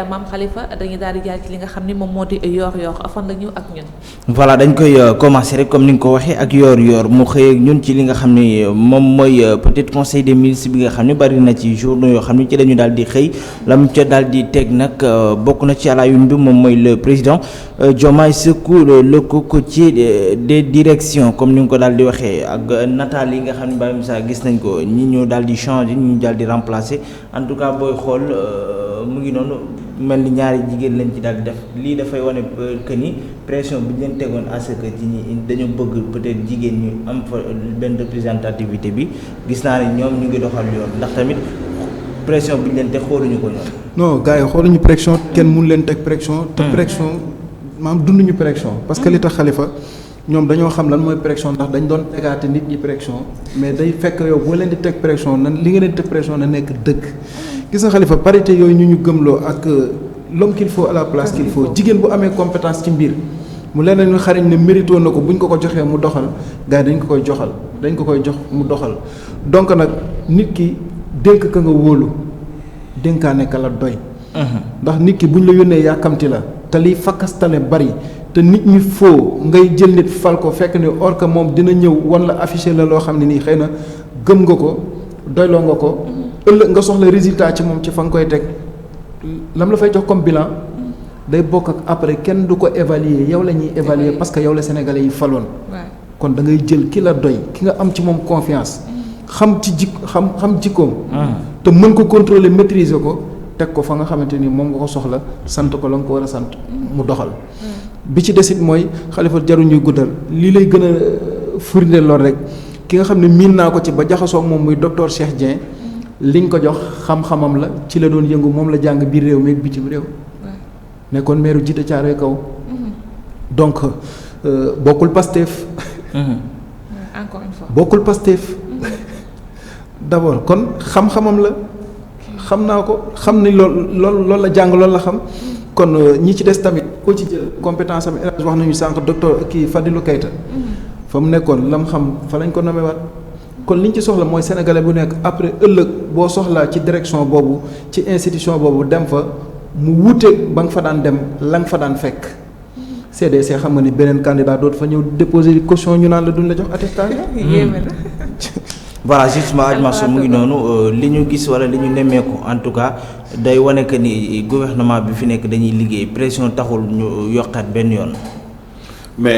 Mame Khalifa dañuy daal di jaar ci li nga xam ni moom moo di yoor-yoor fan la ñëw ak ñun. voilà dañ koy commencer rek comme ni nga ko waxee ak yoor-yoor mu xëy ak ñun ci li nga xam ni moom mooy peut-être conseil des ministres bi nga xam ne bari na ci journaux yoo xam ne ci lañu daal di xëy la mu ca daal di teg nag bokk na ci à la une bi moom mooy le président Diomaye secoue le cocotier des directions comme ni nga ko daal di waxee ak nataal yi nga xam ne Baye Moussa gis nañ ko ñi ñu daal di changer ñi ñu daal di remplacer en tout cas booy xool mu ngi noonu mel ni ñaari jigéen lañ ci daal di def lii dafay wane que ni pression bi ñu leen tegoon à ce que ci ñi dañoo bëgg peut-être jigéen ñu am fa benn représentativité bi gis naa ne ñoom ñu ngi doxal yoon ndax tamit pression bi ñu leen teg xooluñu ko ñoom. non gars yi xooluñu pression kenn mun leen teg pression. te pression maanaam dunduñu pression. parce que li tax Khalifa ñoom dañoo xam lan mooy pression ndax dañ doon tegaate nit ñi pression mais day fekk yow boo leen di teg pression nan li nga leen di teg pression na nekk dëgg. gis nga Khalifa parité yooyu ñu gëmloo ak l'homme qu'il faut à la place qu'il faut jigéen bu amee compétence ci mbir mu leen ñu xariñ ne mérito na ko buñ ko joxee mu doxal gars yi dañ ko koy jox mu doxal donc nag nit ki dénk ka nga wóolu dénkaane ka la doy. ndax nit ki buñ la yónnee yàkkamti la te liy fakkastale bari te nit ñi foo ngay jël nit fal ko fekk ni or que moom dina ñëw wan la affiché la loo xam ne nii xëy na gëm nga ko doyloo nga ko. ëllëg nga soxla résultat ci moom ci fa nga koy teg lam la fay jox comme bilan day bokk ak après kenn du ko évaluer yow la ñuy évaluer parce que yow la sénégalais yi faloon. kon da ngay jël ki la doy ki nga am ci moom confiance xam jikkoom. te mën ko contrôler maîtriser ko teg ko fa nga xamante ni moom nga ko soxla sant ko la nga ko war a sant mu doxal. bi ci desit mooy Khalifa jaruñuy guddal lii lay gën a firndeel lool rek ki nga xam ne miin naa ko ci ba jaxasoo moom muy docteur Cheikh Dieng. liñ ko jox xam-xamam la ci la doon yëngu moom la jàng biir réew mi ak bitim réew. nekkoon meeru jiite Caaroy kaw. donc bokkul Pastef. encore une fois bokkul Pastef. d'abord kon xam-xamam la xam naa ko xam ni loolu la jàng loolu la xam kon ñi ci des tamit koo ci jël compétence am wax nañu sànq docteur kii Fadilou Keita. fa mu nekkoon lam xam fa lañ ko nommé waat. kon liñ ci soxla mooy sénégalais bu nekk après ëllëg boo soxlaa ci direction boobu ci institution boobu dem fa mu wuuteeg ba nga fa daan dem la nga fa daan fekk CDC xam nga ni beneen candidat dootu fa ñëw déposer caution ñu naan la duñ la jox attestation. voilà justement Adji mu ngi noonu li ñu gis wala li ñu nemmeeku en tout cas day wane que ni gouvernement bi fi nekk dañuy liggéey pression taxul ñu yokkaat benn yoon. mais